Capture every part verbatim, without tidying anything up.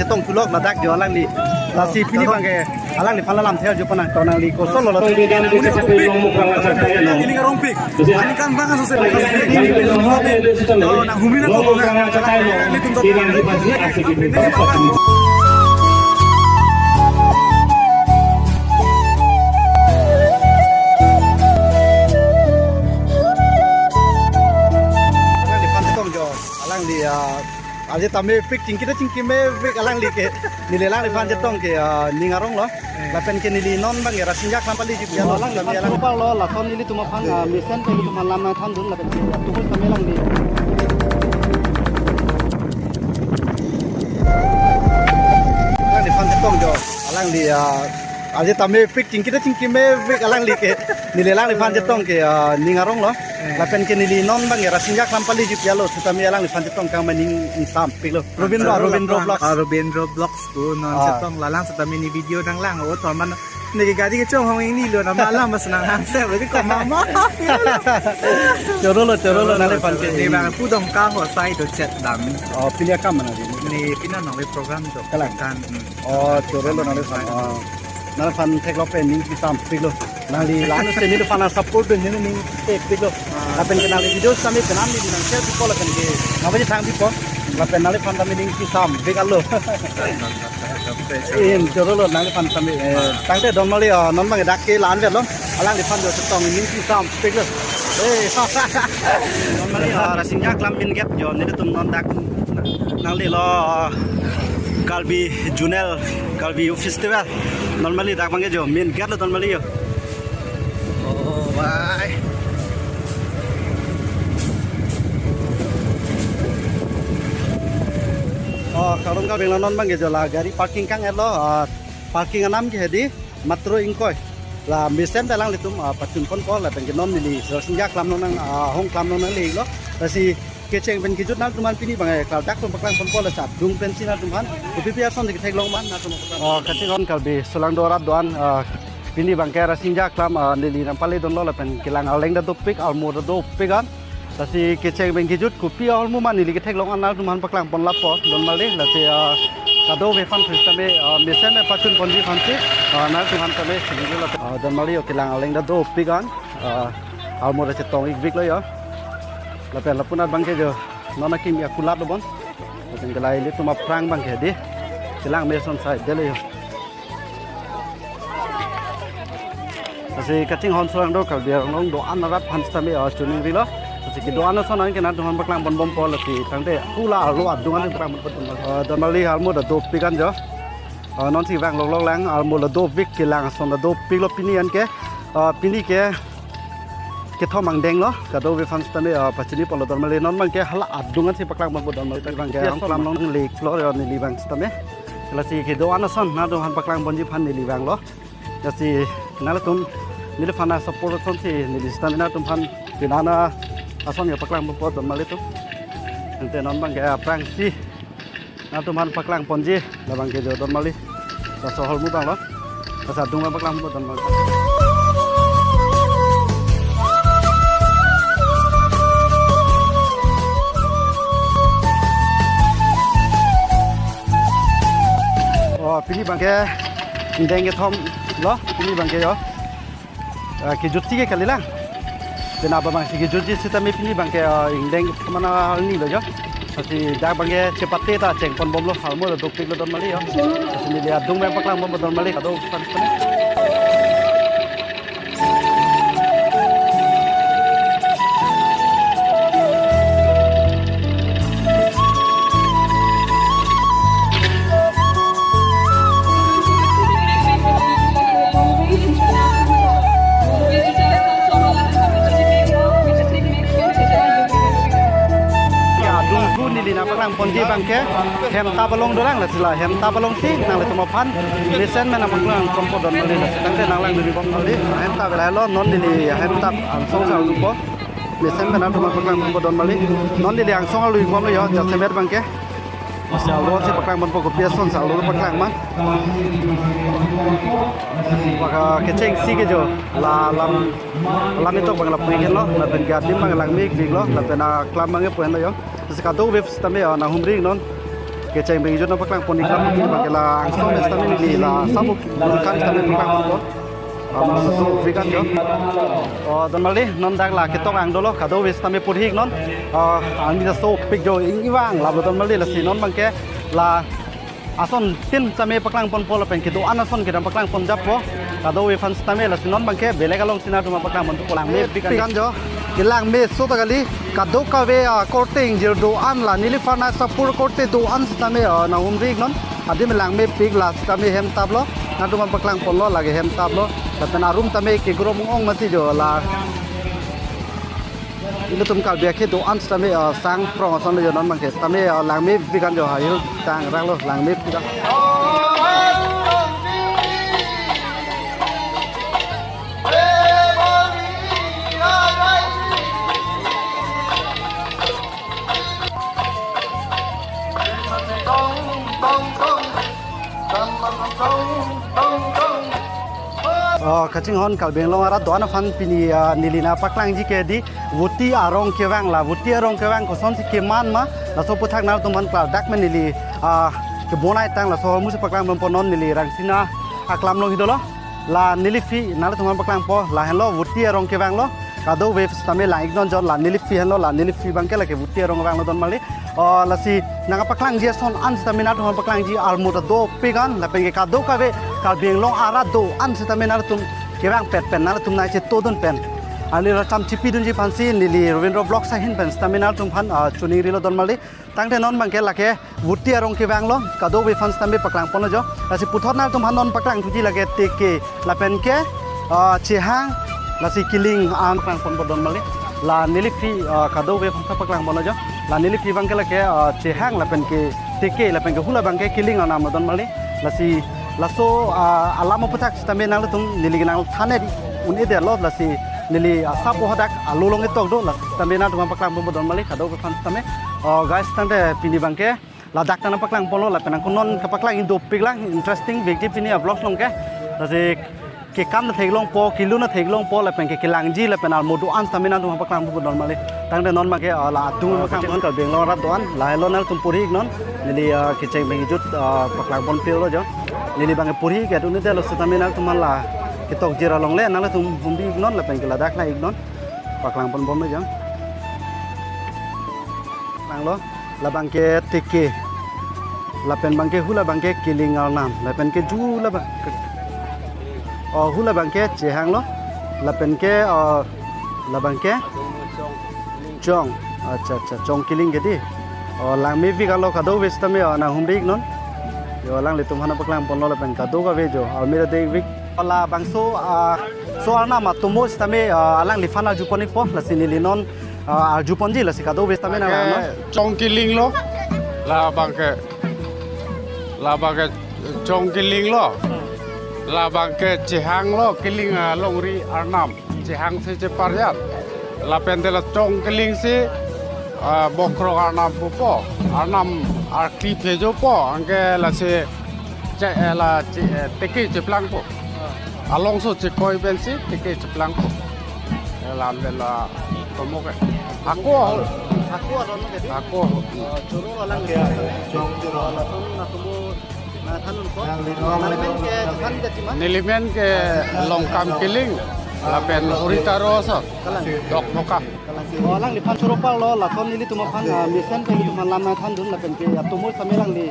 Tong pulok ladak jo alangli. Lasi pini abangke alangliphan alam thek jo pon nangtong nangli kosonlo. Tong di dam di kecil pulok mukha macam kaya no. Ini karong pik. Ini kan bang kasus. Oh, nah, humina to. Mukha macam kaya no. Di dam di pasti asik di. Alangliphan tong jo. Alangli, ah, aje tame pik chingki ta chingki mepik alangli ke. Neli alangliphan chetong ke, ah, ning arong lo. Eh. Lapen ke neli non abangke Rasinja Klam pali jip ya lo. Alang tame alang. Kopar lo, lason nelitum aphan, ah, mesen pen nelitum alam nangthandun lapen ke, ah, tuhul tame alangli. Alangliphan chetong jo. Alangli, ah, aje tame pik chingki ta chingki mepik alangli ke. Neli alangliphan chetong ke, ah, ning arong lo. Eh. Lapen ke neli non abangke Rasinja Klam pali jip ya lo. Sitame alangliphan chetong kang maning ingsam piklo. Robindro, Robindro Vlogs. Ah, Robindro Vlogs ko non Ah. chetong lalang sitame ne video nanglang o to man ne ke gari kechonghong ingni lo na malam mas nanghang se lo ko mama. Choro lo, choro lo, nangliphan ke. Ne bang pudong ka ho sai do chet dam. Oh, pini akam mana di? Ne pini nangli program do. Kalang. Kan. Hmm. Oh, choro lo nangliphan. Oh. Nangliphan theklong pen ning kesamsiklo. Nangli la-an se neliphan nang support dun neli ning thekpiklo. Ah. Lapen ke nangli video sami penang neli nang share pipo lapen ke nangpathang pipo. Lapen nangliphan tame ning kesamsik alo. In choro lo nangliphan tame, eh, Ah. tangte Don Mali, ah, non abangke dak ke la-an vetlo. Alangliphan jo chetong ning kesamsiklo. Eh, Don Mali, ah, Rasinja Klam main gate jo nelitum non dak nanglelo, ah, Karbi Zonal Karbi Youth Festival. Don Mali dak abangke jo main gate lo Don Mali jo. Oh, bye. Oh, karong ka bengla non abangke jo la gari parking kang-etlo, ah, parking anam ke hedi matro ingkoi. La mesen ta alanglitum, ah, pachun ponpo lapen ke non neli Rasinja Klam nang, ah, hong klam nang lelo. Lasi kecheng pen kejut nangtum aphan pini abangke klardak tum paklang ponpo lasi adung pensi nangtum aphan kopi pi ason si ketheklong man nangtum aphan. Oh, kachinghon Karbi solangdo arat do-an, ah, pini abangke Rasinja Klam, ah, neli nangpale dunlo lapen kelang aleng ta dopik, almo ta dopik an. Lasi kecheng pen kejut kopi ahormu ma neli ketheklong an nangtum aphan paklang pon lapo Don Mali. Lasi, ah, kadokave aphan sitame, ah, mesen me pachun ponji aphansi, ah, nangtum aphan tame sini lo, ah, Don Mali jo kelang aleng ta dopik an. Ah, almo ta chetong ikviklo jo. Lapen lapunat abangke jo non akimi akulat lo bon. Lapen ke la ilitum aphrang abangke di kelang mesen sai dele jo. Lasi kachinghon solangdo Karbi Anglong do-an arat aphan sitame, ah, chuning rilo. Lasi kedo-an ason an ke nangtum aphan paklang ponbompo lasi tangte hula arlo adung an paklang ponbompo. Ah, Don Mali almo ta dopik an jo. Ah, nonsi vang longlong lang almo la dopik, kelang ason la dopiklo pini an ke. Ah, pini ke kethom angdeng lo, kadokave aphan sitame, ah, pachini ponlo Don Mali, non abangke hala adung ansi paklang ponpo Don Mali abangke. Yes, hong klam nang lek lo jo neli abang sitame. Lasi kedo-an ason nangtum aphan paklang ponji aphan neli vanglo. Lasi nanglitum neliphan nang support asonsi neli sitame nangtum aphan pinana ason ke paklang ponpo Don Mali atum. Ante non abangke aphrangsi nangtum aphan paklang ponji, labangke jo Don Mali. Laso ahormu abang lo. Laso adung abang paklang ponpo Don Mali. Oh, pini abangke angdeng kethom lo, pini abangke jo. Ah, kejutsi ke kalilang. Pini abangsi kejutji sitame pini abangke, ah, angdeng kethom an arni lo jo. Lasi dak abangke chepate ta cheng ponbomlo, almo ta dopiklo Don Mali jo. Lasi neli adung abang paklang ponpo Don Mali, kadokave aphan sitame. Ya, adung ko neli nangpaklang ponji abangke hemtap along dolang, lasi la hemtap alongsi nanglitum aphan mesen me nangpaklang ponpo Don Mali, lasi tangte nanglang duri bom Don Mali. Hemtap lahelo, non neli hemtap angsong sar dopo. Mesen me nangtum aphan paklang ponpo Don Mali. Non neli angsong alui bomlo jo, jasemet abangke. Masa alongsi paklang ponpo, kopi asonsi along paklang man. Baka kechengsi ke jo la lam, lam itok abang lapu henlo, lapen ke adim abang langme ikviklo, lapen aklam abang pu henlo jo. Lasi kadokave sitame jo nanghumri non. Kecheng pengjut nangpaklang pon iklo, abang ke la angsong sitame neli la sabuk kan sitame paklang ponpo. Angsong vegan jo. O, don mali, non dak la ketok ang dolo, kadokave sitame purhi iknon. O, arni ta sopik jo, ing ivang, labo don mali, lasi non abang ke la asontin sitame paklang ponpo lapen kedo-an ason kedam paklang pon jappo. Kadokave aphan sitame, lasi non abang ke belek alongsi nangtum aphan paklang ponpo, langmepik an jo. Kelang meso ta kali, kadokave akorte ingjir do-an la neliphan asapur korte do-an sitame, ah, nanghumri iknon. Adim langmepik, la sitame hem tap lo, nangtum aphan paklang ponlo, lake hem tap lo. Lapen arum tame kegrom ong mati jo la. Ilitum Karbi akhei do-an sitame, ah, sang prong ason lo jo non abang ke. Tame, ah, langmepik an jo, ha, il tang rang lo, langmepik an. Oh, kachinghon Karbi Anglong arat do-an aphan pini, ah, neli nangpaklangji ke dei Vuti arong kevang, la Vuti arong kevang kosonsi keman ma, laso aphuthak nangtum aphan klardak me neli, ah, kebonai tang, laso hormu si paklang ponpo. Non neli Rangsina aklam along hi dolo. La neliphi nanglitum aphan paklangpo, lahenlo Vuti arong kevang lo. Kadokave sitame lang iknon jo, la neliphi henlo, la neliphi abang ke lake Vuti arong vang lo don mali. O, lasi nangpaklangji ason an sitame nangtum aphan paklangji almo ta dopik an, lapen ke kadokave Karbi Anglong arat do-an sitame nangtum kevang pet pen, nangtum nangchetongdun pen, arni racham chipidunji aphansi neli Ravindra Vlogs ahin pen sitame nangtum aphan, ah, choningri lo don mali. Tangte non abang ke lake Vuti arong kevang lo, kadokave aphan sitame paklang ponlo jo. Lasi puthot nangtum aphan non paklang thuji lake teke lapen ke, ah, chehang, lasi kiling an paklang ponpo don mali. La neliphi, ah, kadokave aphan paklang ponlo jo. La neliphi abang ke lake, ah, chehang lapen ke teke lapen ke hula abang ke kiling arnam lo don mali. Lasi laso, ah, alam aphuthak sitame nanglitum neli kenang than-et un-edetlo, lasi neli asap hadak alo along ketok do, la sitame nangtum aphan paklang ponpo don mali, kadokave aphan sitame. Oh, guys, tangte pini abang ke ladak ta nangpaklang ponlo, lapen nangkok non kapaklang dopik lang, interesting vekji pini avlog along ke. Lasi kekam ta theklongpo, kelun ta theklongpo, lapen ke kelangji lapen almo do-an sitame nangtum aphan paklang ponpo don mali. Tangte non abang ke, ah, la adung paklang pon Karbi Anglong arat do-an, lahelo nangtum purhi iknon. Neli, ah, kecheng pengjut, ah, paklang ponpilo jo. Neli abang ke purhi ke un-edetlo sitame nangtum aphan la ketokjir along le nangtum humri iknon lapen ke ladak lang iknon. Paklang ponbom lo jo. Lang lo, la abang ke teke. Lapen abang ke hula abang ke kiling arnam. Lapen ke ju la abang ke, oh, hula abang ke chehang lo. Lapen ke, oh, la abang ke chong. Acha, acha, chong kiling ke dei. Oh, langmepik an lo, kadokave sitame, oh, nanghumri iknon. Jo, alanglitum aphan paklang ponlo lapen kadokave jo almirah dei vik. Labangso, ah, so arnam atomo sitame, ah, alangliphan arju pon ikpo, lasi neli non, ah, arju ponji, lasi kadokave sitame nang, eh, non. Chong kiling lo. La abang ke, la abang ke chong kiling lo. La abang ke chehang lo, kiling, ah, longri arnam. Chehang si cheparjan. Lapen te la chong kiling si, ah, bokrok arnam pupo. Arnam arkli phejopo. Anke lasi che-, eh, la che-, eh, teke cheplangpo. Alongso chekoi pensi teke cheplangpo. Eh, lam le la komo ke. Ako. Ako aron ke dei? Ako. Oh, choro alang. Chong choro. Lason nangtum nangthandunpo. Nangli men ke chethan jati ma? Neli men ke Longkam Kiling, lapen Uritaro aso. Kalang. Dokmoka. Kalang. Oh, alangliphan choro parlo, lason nelitum aphan, ah, mesen pen nelitum aphan lam nangthandun, lapen ke atomo sitame alangli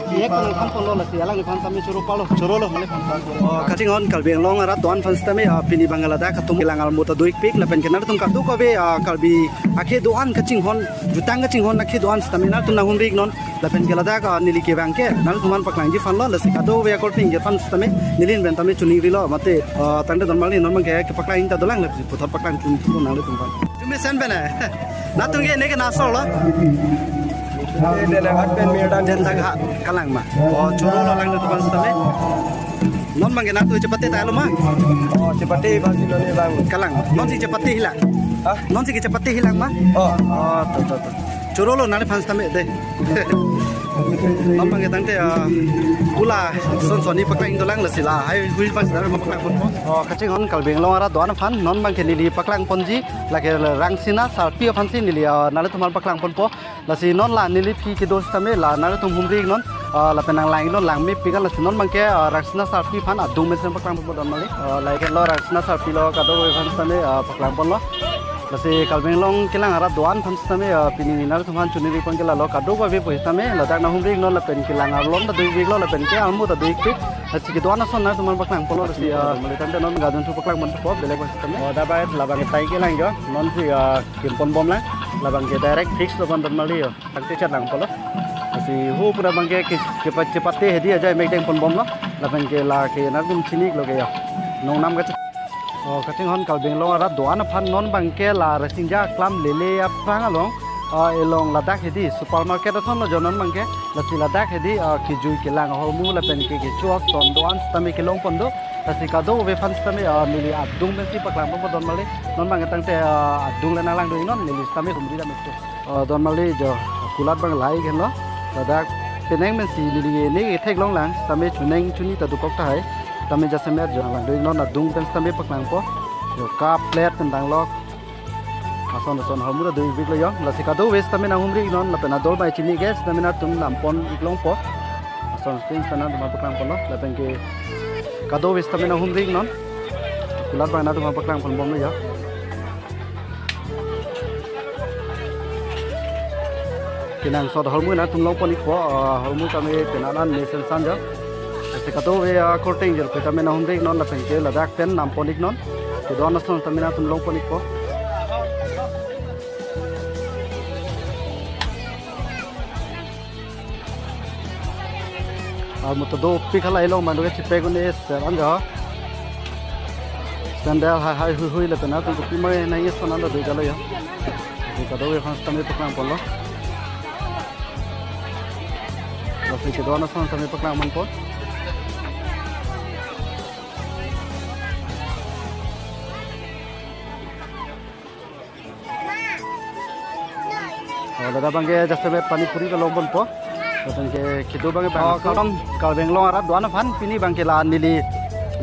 kihek nangthan ponlo, lasi alangliphan sitame choro parlo, choro lo, alangliphan than ponlo. Oh, kachinghon Karbi Anglong arat do-an aphan sitame, ah, pini abang ladak atomo kelang almo ta do-ikpik, lapen ke nangtum kadokave, ah, Karbi akhei do-an kachinghon, jutang kachinghon akhei do-an sitame nangtum nanghumri iknon. Lapen ke ladak, ah, neli kevang ke nangtum aphan paklangji aphan lo, lasi kadokave akorte ingjir aphan sitame neli pen tame choningrilo, mate, ah, tangte don mali non abang ke kepaklang ta dolang, lasi puthot paklang chun chun nanglitum aphan. Tumi sen pen, eh? Nangtum ke ne ke nasor lo? Eh, Denaghat pen Mirdan. Denaghat, kalang ma. Oh, choro lo alanglitum aphan sitame. Non abang ke nangtum chepate ta lo ma? Oh, chepate abang si non abang. Kalang. Nonsi chepate hila. Hah? Nonsi kechepate hilang ma? Oh. Oh, to, to, to. Choro lo nangliphan sitame dei. Non abangke tangte, ah, ula son sonni paklang dolang, lasi lahai hui pas dam paklang ponpo. Oh, kachinghon Karbi Anglong arat do-an aphan non abangke neli paklang ponji lake Rangsina Sarpi aphansi neli, ah, nanglitum aphan paklang ponpo. Lasi non la neli aphi kedo sitame la nanglitum humri non, ah, lapen nanglang non, langmepik an, lasi non abangke, ah, Rangsina Sarpi aphan adung mesen paklang ponpo don mali. Ah, lahai ke lo Rangsina Sarpi lo, kadokave aphan sitame, ah, paklang ponlo. Lasi Karbi Anglong kelang arat do-an aphan sitame, ah, pini nanglitum aphan choningri pon ke lalo, kadokave pu sitame ladak nanghumri non, lapen kelang arlong ta do-ikpiklo, lapen ke armu ta do-ikpik. Lasi kedo-an ason nanglitum aphan paklang ponlo, lasi, ah, mali tangte non gadun thu paklang ponpo, belek pu sitame. Oh, dabai labang tai kelang jo, non si, ah, kim ponbomlang, labangke direct fix lo pon don mali jo. Tangte chat lang polo. Lasi hu pura abangke ke, ke, chepate hedi aja mek deng ponbomlo. Lapen ke lake nanglitum chini-iklo ke ya. Nongnam kachet. Oh, kachinghon Karbi Anglong arat do-an aphan non abangke la Rasinja Aklam Lele aphrang along, ah, elong ladak hedi supermarket ason lo jo non abangke. Lasi ladak hedi, ah, kejui kelang ahormu lapen ke kecho ason do-an sitame kelong pon do. Lasi kadokave aphan sitame, ah, neli adung pensi paklang ponpo don mali. Non abangke tangte, ah, adung le nanglang do-ik non, neli sitame humri dam-ikpo. Oh, don mali jo, kulat abang lahai henlo. Ladak penang pensi neli ne theklonglang, sitame chuneng chuni ta dokok tahai. Sitame jasemet jo nanglang do-ik non, adung pen sitame paklangpo. Jo cup, plate pen danglok. Ason ason ahormu ta do-ikpiklo jo. Lasi kadokave sitame nanghumri non, lapen adol bai chini ke sitame nanglitum nang pon-iklongpo. Ason sitame nanglitum aphan paklang ponlo, lapen ke kadokave sitame nanghumri non. Kulat abang nanglitum aphan paklang ponbomlo jo. Kenangsot ahormu nanglitum long pon-ikpo, ah, ahormu tame penang an mesen san jo. Lasi kadokave, ah, korte ingjir pu tame nanghumri non, lapen ke ladak pen nang pon-ik non. Kedo-an ason tame nanglitum long pon-ikpo. Armu ta dopik halahai along mando ke chepek un-e ser an jo. Sandal hai hai hui hui lapen atum kopi ma nangji ason an ta do-ik lo jo. Lasi kadokave aphan sitame paklang ponlo. Lasi kedo-an ason sitame paklang ponpo. Oh, ladak abangke jasemet pani puri ta long ponpo. Lapen ke kedo abangke bang. Oh, so, Karbi Anglong arat do-an aphan pini abangke la neli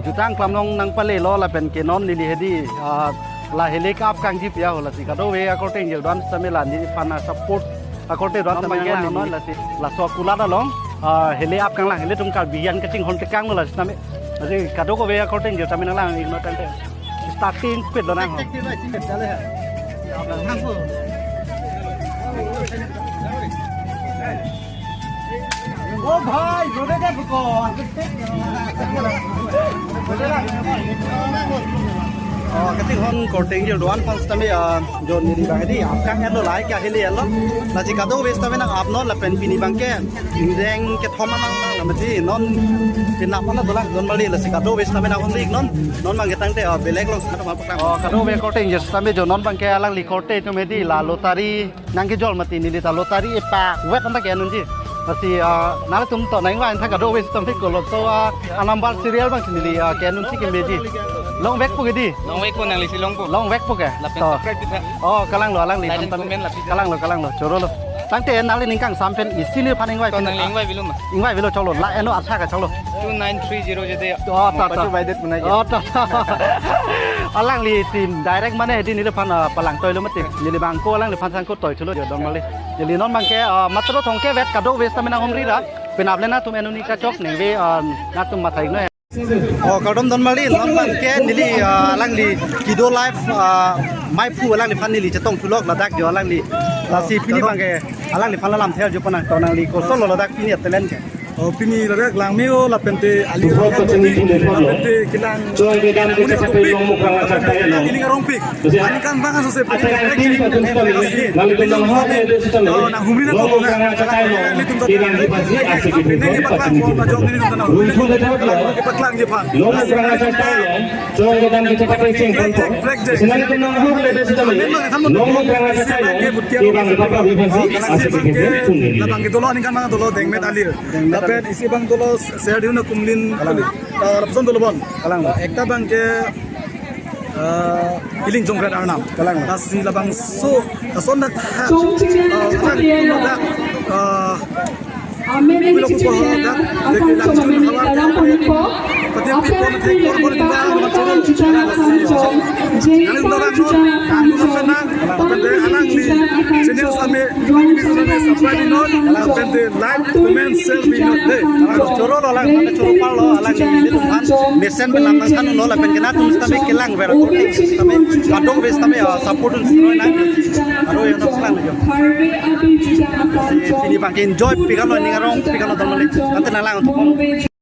jutang klam long nangpalelo lapen ke non neli hedi, ah, la hele kap kangji pi ho, lasi kadokave akorte ingjir do-an sitame la neliphan support akorte do-an sitame abangke neli lasi laso kulat along, ah, hele ap kanglang, hele atum Karbi an kachinghon tekang lo lasi sitame. Lasi kadokave akorte ingjir sitame nanglang-ik non tangte. Starting pit lo nang ho. Oh, bhai, rode de buko. Oh, kachinghon korte ingjir do-an aphan sitame, ah, jo neli abang hedi ap kang-etlo, lahai ke hele-etlo. Lasi kadokave sitame nang ap non lapen pini abangke ingreng kethom amang mang mati non pinap mana dolang don mali, lasi kadokave sitame nanghumri-ik non, non abangke tangte, ah, belek along sitame nang paklang. Oh, kadokave korte ingjir sitame jo non abangke alangli korte atum hedi la lottery nangkejol mati, neli ta lottery epak vet anta ke-en unji. Lasi, ah, nanglitum to nang-ingvai tha kadokave sitame kolo to, ah, a number serial abang si neli, ah, ke-en unsi kemeji. Longvekpo ke di? Longvekpo, nanglisi longpo. Longvekpo ke? Lapen to. Subscribe pitha. Oh, kalanglo alangli. Like and comment lapi. Kalanglo, kalanglo. Chorolo. Tangte nangli ning kangsam pen isi neliphan ingvai. To nangli ingvai avelo ma? Ingvai avelo, choklo. La eno artha ka choklo. Two nine three zero jete. Oh, ta, ta. Patu bai det punai. Oh, ta, ta. Alangli si direct mane hedi neliphan, ah, palang toilo mati. Neli abang ko alangliphan sangko toi thulo jo don mali. Neli non abangke, ah, matro thongke vet kadokave sitame nanghumri ra. Penap le nangtum en un-e kachok ningve, ah, nangtum matha-ik non. Oh, kardom don mali, non abangke neli, ah, alangli Kido Live, ah, maiphu alangliphan neli chetong thulok ladak jo alangli. Lasi pini abangke alangliphan la lamthe arju pon nang, to nangli kosonlo ladak pini a-talent ke? Oh, pini ladak langme-o lapente ali, lapente kelang. Joy kedam ke chapate Longmukrangachatai along. Ini karong pik. Aningkan bang aso se. Achakan tin patun sitame, nanglitum nanghok le de sitame, oh, nanghumri na Longmukrangachatai along, nanglitum kelang di pasi asik itu ini pacini paklang, ini nanglitum nanghumri. Lungkhu le thap lo. Paklang je phan. Longmukrangachatai along, joy kedam ke chapate sing ponpo. Nanglitum nanghok le de sitame, Longmukrangachatai along, kebang papa di pasi asik itu pun ini. Labang ke dolo aningkan bang dolo dengmet alir. Lapen isi bang dolo ser diu na kumlin. Kalang. Ah, lapuson dolo bon. Kalang. Ekta abangke, ah, Iling Jongret Arnam. Kalang. Lasi labangso, lason dak ha. Ah, dak, ah, Pilo ko ko dak, dek lang jun hawa. Pati pi pon the kor kor ba, ma choro. Yang dorang no, ang no na, pati alang ni channel sami, subscribe non, pati like, comment, share pi non de. Choro lo lang, mane choro par lo, alang ni video kan, mesen pelam kan lo, lapen kena tum sami kelang ver, sami kadok ves sami, ah, support un sero na, aro yang no kelang yo. Si pini bangke enjoy pikalo ning arong pikalo damali. Ante nalang untuk